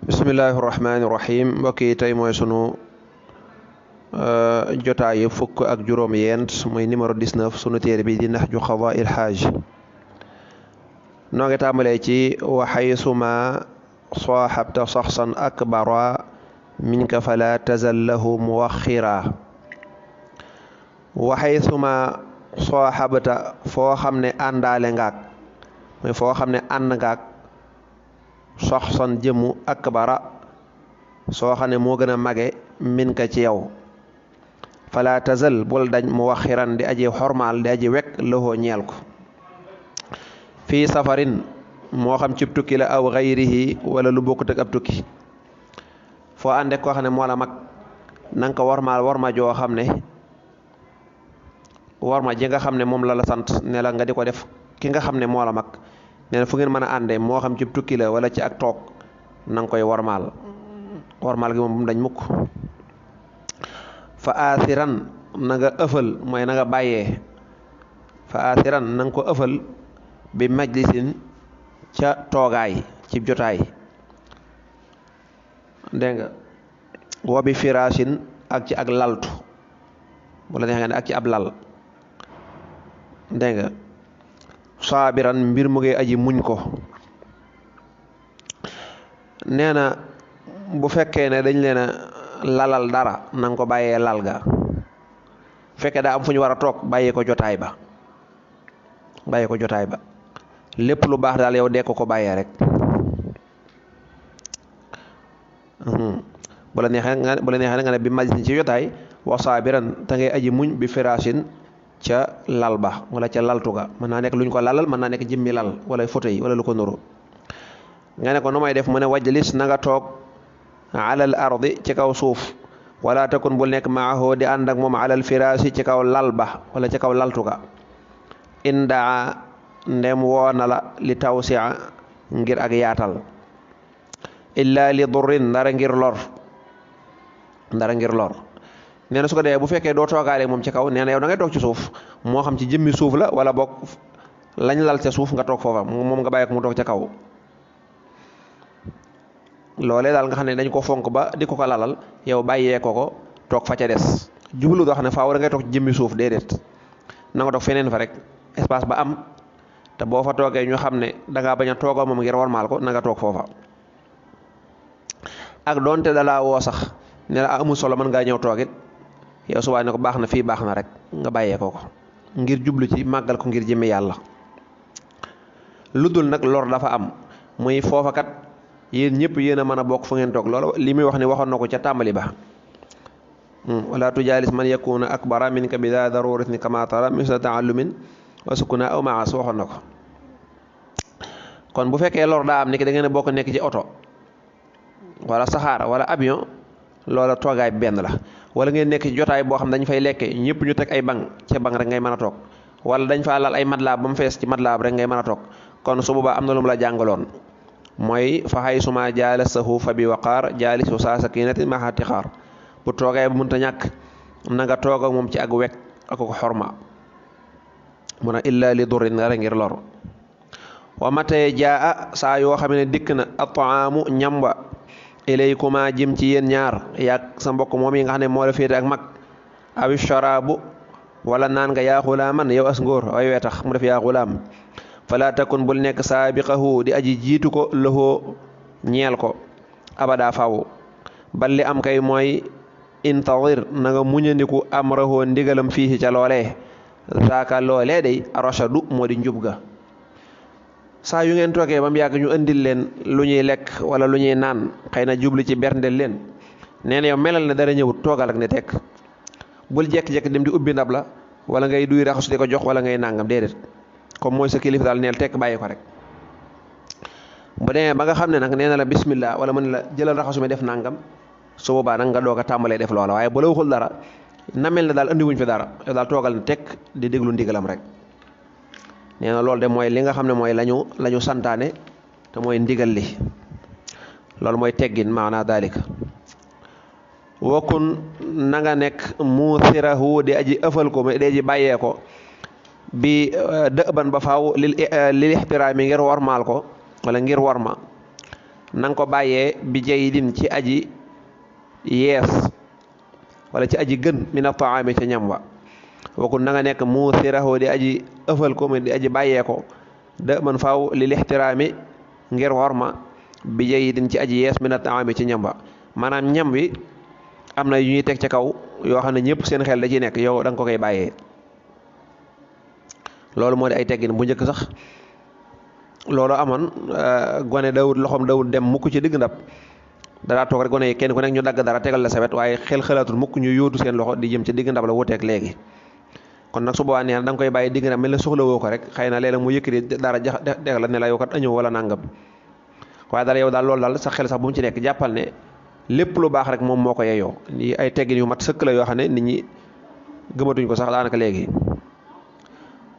bismillahirrahmanirrahim mbokk yi tey mooy sunu jotaayu fukk ak juróom yent muy numéro 19 sunu téere bi di nahju qadaa'il haaj noo ngi tàmbalee ci wa haysuma saahabta shakhsan akbara minka fala tazal lahu muwakhira wa haysuma saahabta foo xam ne àndaale ngaak mooy foo xam ne ànd ngaak soxsan jëmmu akbara soo xam ne moo gën a mage min ka ci yow fala tazal bul dañ mu waxiran di aji xormaal di aji wekk loxoo ñeel ko fii safarin moo xam cib tukki la aw xayrihi wala lu bokkut ak ab tukki foo ànde koo xam ne moo la mag nanga ko warmaal warma joo xam ne warma ji nga xam ne moom la sant ne la nga di ko def ki nga xam ne moo la mag nee na fu ngeen mën a àndee moo xam ci tukki la wala ci ak toog na nga koy warmaal warmaal gi moom bu mu dañ mukk fa aasiran na nga ëffal mooy na nga bàyyee fa aasiran na nga ko ëffal bi majlisin ca toogaay ci jotaay dégg nga wa bi firaasin ak ci ak laltu wala neex nga ne ak ci ab lal dégg nga saabiran mbir mu ngi aji muñ ko nee na bu fekkee ne dañ leen a lalal dara na nga ko bàyyee lal ga fekkee daa am fu ñu war a toog bàyyi ko jotaay ba lépp lu baax daal yow dee ko bàyyee rek bu la neexee nga ne bi majlisin ci jotaay wa saabiran te ngay aji muñ bi firaasin ca lal ba wala ca laltu ga mën naa nekk luñ ko lalal mën naa nekk jëmmi lal wala fauteuil wala lu ko nuru nga ne ko nu may def mu ne wajlis na nga toog alal ardi ci kaw suuf wala takun bul nekk maahu di ànd ak moom alal firaasi ci kaw lal ba wala ci kaw laltu ga indaa ndem woona la li tawsia ngir ak yaatal illa li durrin ndara ngir lor nee na su ko defee bu fekkee doo toogaale moom ci kaw nee na yow da ngay toog ci suuf moo xam ci jëmmi suuf la wala boog lañ lal ca suuf nga toog foofa moom nga bàyyi ko mu toog ca kaw loolee daal nga xam ne dañ ko fonk ba di ko lalal yow bàyyee ko toog fa ca des jublu doo xam ne faaw da ngay toog ci jëmmi suuf déedéet na nga toog feneen fa rek espace ba am te boo fa toogee ñu xam ne dangaa bañ a toogoo moom ngir warmaal ko na nga toog foofa ak doonte dalaa woo sax ne la amul solo mën ngaa ñëw toogit yow subaa ne ko baax na fii baax na rek nga bàyyee ko ngir jublu ci màggal ko ngir jëmmi yàlla lu dul nag lor dafa am muy foofa kat yéen ñëpp yéen a mën a bokk fu ngeen toog loolu li muy wax ni waxoon na ko ca tàmbali ba wala tujaalis man yakuna akbara minka bi daa daruratin kama tara misla taallumin wa sukuna aw maas waxoon na ko kon bu fekkee lor daa am ni ki da ngeen a bokk nekk ci oto wala saxaar wala avion loola toogaay benn la wala ngeen nekk ci jotaay boo xam dañ fay lekke ñëpp ñu teg ay banc ca banc rek ngay mën a toog wala dañ faa lal ay matlaab ba mu fees ci matlaab rek ngay mën a toog kon su boobaa am na lu mu la jàngaloon mooy fa xay suma jaalasahu fa bi waqaar jaalisu saa sakinatin maxa tixaar bu toogaay bu mënta ñàkk na nga toog ak moom ci ak wekk ak ko xorma mun a illa li durrin dara ngir lor wa matee jaa saa yoo xam ne dikk na ataamu ñam wa ilaykuma jëm ci yéen ñaar yaag sa mbokk moom yi nga xam ne moo la féete ak mag awi sharaabu wala naan nga yaa xulaaman yow as ngóor way wee tax mu def yaa xulaam fala takun bul nekk saabiqahu di aji jiitu ko loxoo ñeel ko abada faw balli am kay mooy intadir na nga muñandiku amrahu ndigalam fii ca loolee zaaka loolee day rashadu moo di njub ga saa yu ngeen toogee ba mu yàgg ñu indil leen lu ñuy lekk wala lu ñuy naan xëy na jubli ci berndeel leen nee na yow melal ne dara ñëwut toogal ak ne tekk bul jekk-jekk dem di ubbi ndab la wala ngay duy raxasu di ko jox wala ngay nàngam déedéet comme mooy sa kilifa daal neel tekk bàyyi ko rek bu demee ba nga xam ne nag nee na la bismillah wala mën la jëlal raxasu mi def nàngam su boobaa nag nga doog a tàmbalee def loola waaye bu la waxul dara na mel ne daal andiwuñ fi dara yow daal toogal ne tekk di déglu ndigalam rek nee na loolu de mooy li nga xam ne mooy lañu santaane te mooy ndigal li loolu mooy teggin maanaa daalika wakun na nga nekk muusirahu di aji ëffal ko di aji bàyyee ko bi dëban ba faaw lil ixtiraami ngir warmaal ko wala ngir warma na nga ko bàyyee bi jaydin ci aji yees wala ci aji gën mina taami ca ñam wa wakun na nga nekk muusirahu di aji ëfal ko di aji bàyyee ko da man faaw lil ixtiraami ngir worma bi jaydin ci aji yees mina taami ci ñam wa maanaam ñam wi am na yu ñuy teg ca kaw yoo xam ne ñëpp seen xel da ciy nekk yow da nga ko koy bàyyee loolu moo di ay teggin bu njëkk sax loolu amoon gone dawut loxoom dawut dem mukk ci digg ndab danaa toog rek gone yi kenn ku nekk ñu dagg dara tegal la sa wet waaye xel xalaatul mukk ñu yóotu seen loxo di jëm ci digg ndab la wuteeg léegi kon nag su boobaa nee na da nga koy bàyyi digg ndab mel ne soxla woo ko rek xëy na léeg-léeg mu yëkkati dara jax deg la ne la yow kat añëw wala nàngam waaye dara yow daal loolu daal sa xel sax bu mu ci nekk jàppal ne lépp lu baax rek moom moo ko yeyoo lii ay teggin yu mat sëkk la yoo xam ne nit ñi gëmatuñ ko sax daanaka léegi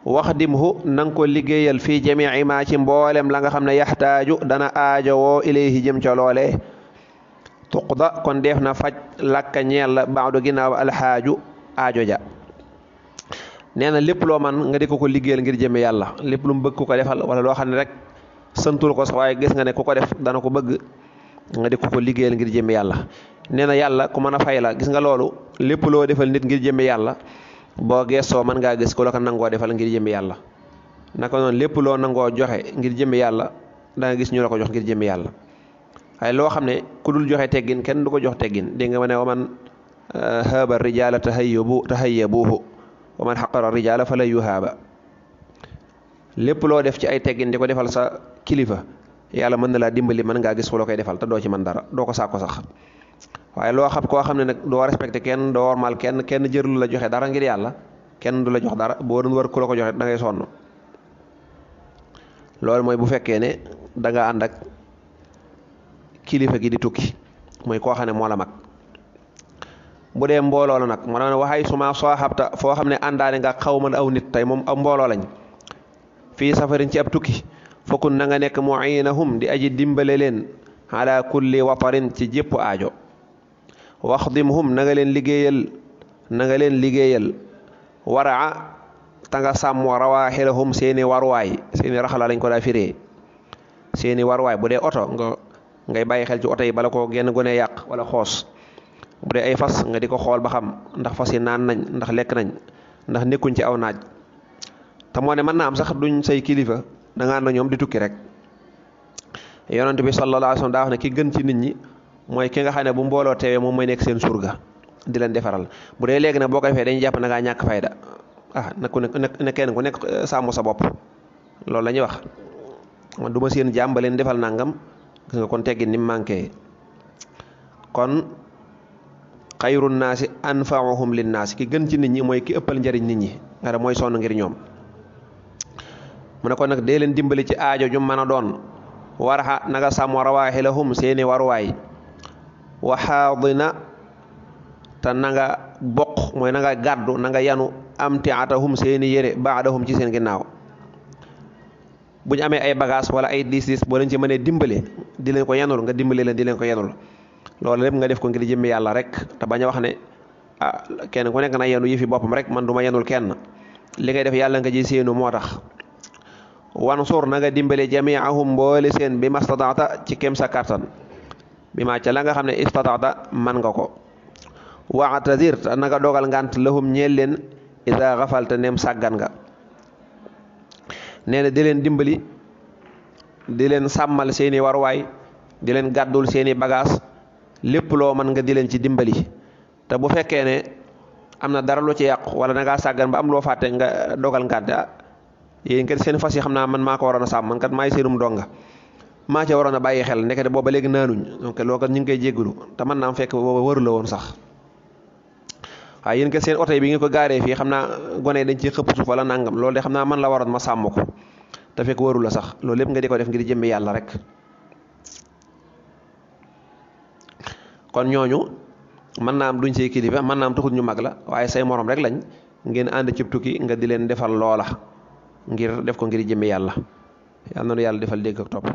wax dimhu na nga ko liggéeyal fii jamii ma ci mboolem la nga xam ne yaxtaaju dana aajowoo ilayhi jëm ca loole tuqda kon def na faj lakka ñeel la baadu ginnaaw alxaaju aajo ja nee na lépp loo man nga di ko liggéeyal ngir jëme yàlla lépp lu mu bëgg ku ko defal wala loo xam ne rek santul ko sax waaye gis nga ne ku ko def dana ko bëgg nga di ko liggéeyal ngir jëme yàlla nee na yàlla ku mën a fay la gis nga loolu lépp loo defal nit ngir jëme yàlla boo geesoo mën ngaa gis ku la ko nangoo defal ngir jëmmi yàlla naka noonu lépp loo nangoo joxe ngir jëmmi yàlla da nga gis ñu la ko jox ngir jëmmi yàlla waaye loo xam ne ku dul joxe teggin kenn du ko jox teggin dégg nga ma ne wa man haaba rijaala tahayyabuuhu wa man xaqara rijaala fa la yuhaaba lépp loo def ci ay teggin di ko defal sa kilifa yàlla mën na laa dimbali mën ngaa gis ku la koy defal te doo ci mën dara doo ko saako sax waaye loo xam koo xam ne nag doo respecté kenn doo wormaal kenn jërlu la joxe dara ngir yàlla kenn du la jox dara boo doon war ku la ko joxe da ngay sonn loolu mooy bu fekkee ne da nga ànd ak kilifa gi di tukki mooy koo xam ne moo la mag bu dee mbooloo la nag moo ne waxay suma soo xabta foo xam ne àndaane nga xaw man aw nit tey moom aw mbooloo lañ fii safarin ci ab tukki fokkun na nga nekk muinahum di aji dimbale leen ala kulli watarin ci jépp aajo waxdimhum na nga leen liggéeyal waraa ta nga sàmm rawaaxilahum seeni waruwaay seeni raxala lañ ko daa firee seeni waruwaay bu dee oto ngay bàyyi xel ci oto yi bala ko genn gone yàq wala xoos bu dee ay fas nga di ko xool ba xam ndax fas yi naan nañ ndax lekk nañ ndax nekkuñ ci aw naaj te moo ne mën naa am sax duñ say kilifa da nga ànd ñoom di tukki rek yonent bi sallallahu alayhi wa sallam daa wax ne ki gën ci nit ñi mooy ki nga xam ne bu mbooloo teewee moom mooy nekk seen surga di leen defaral bu dee léegi nag boo ko defee dañuy jàpp na ngaa ñàkk fayda na ku ne kenn ku nekk sàmm sa bopp loolu la ñuy wax man du ma seen jaam ba leen defal nangam gis nga kon teggin ni mu manqué kon xayrun naasi anfa'uhum linnaasi ki gën ci nit ñi mooy ki ëppal njariñ nit ñi nga mooy sonn ngir ñoom mu ne kon nag dee leen dimbali ci aajo ju mën a doon waraxa naga sàmm rawaaxilahum seeni waruwaay waxaadina te na nga bokk mooy na nga gàddu na nga yanu amtiatahum seeni yére baadahum ci seen ginnaaw bu ñu amee ay bagage wala ay diis boo leen ci mënee dimbale di leen ko yanul nga dimbale leen di leen ko yanul loolu lépp nga def ko ngir jëmmi yàlla rek te bañ a wax ne kenn ku nekk na yenu yëfi boppam rek man du ma yanul kenn li ngay def yàlla nga ji séenu moo tax wansur na nga dimbale jamiahum mboole seen bi mastataata ci kem sa kattan bi ma ca la nga xam ne istataata man nga ko waatazir te na nga dogal ngant lahum ñeel leen ida xafalta nem sàggan nga nee na di leen dimbali di leen sàmmal seeni waruwaay di leen gàddul seeni bagage lépp loo mën nga di leen ci dimbali te bu fekkee ne am na dara lu ci yàqu wala da ngaa sàggan ba am loo fàtte nga dogal ngant yéen kat seen fas yi xam naa man maa ko waroon a sàmm man kat maay seenum donga maa ca waroon a bàyyi xel ndekete booba léegi naanuñ donc loolu kat ñu ngi koy jéggalu te mën naa fekk booba wëru la woon sax waaye yéen kat seen oto yi bi ngeen ko gaaree fii xam naa gone yi dañ ci xëpp suuf wala nangam loolu de xam naa man la waroon ma sàmm ko te fekk wëru la sax loolu lépp nga di ko def ngir jëmmi yàlla rek kon ñooñu mën naa am duñ say kilifa mën naa am taxul ñu mag la waaye say morom rek lañ ngeen ànd ci tukki nga di leen defal loola ngir def ko ngir jëmmi yàlla yàlla na nu yàlla defal dégg ak topp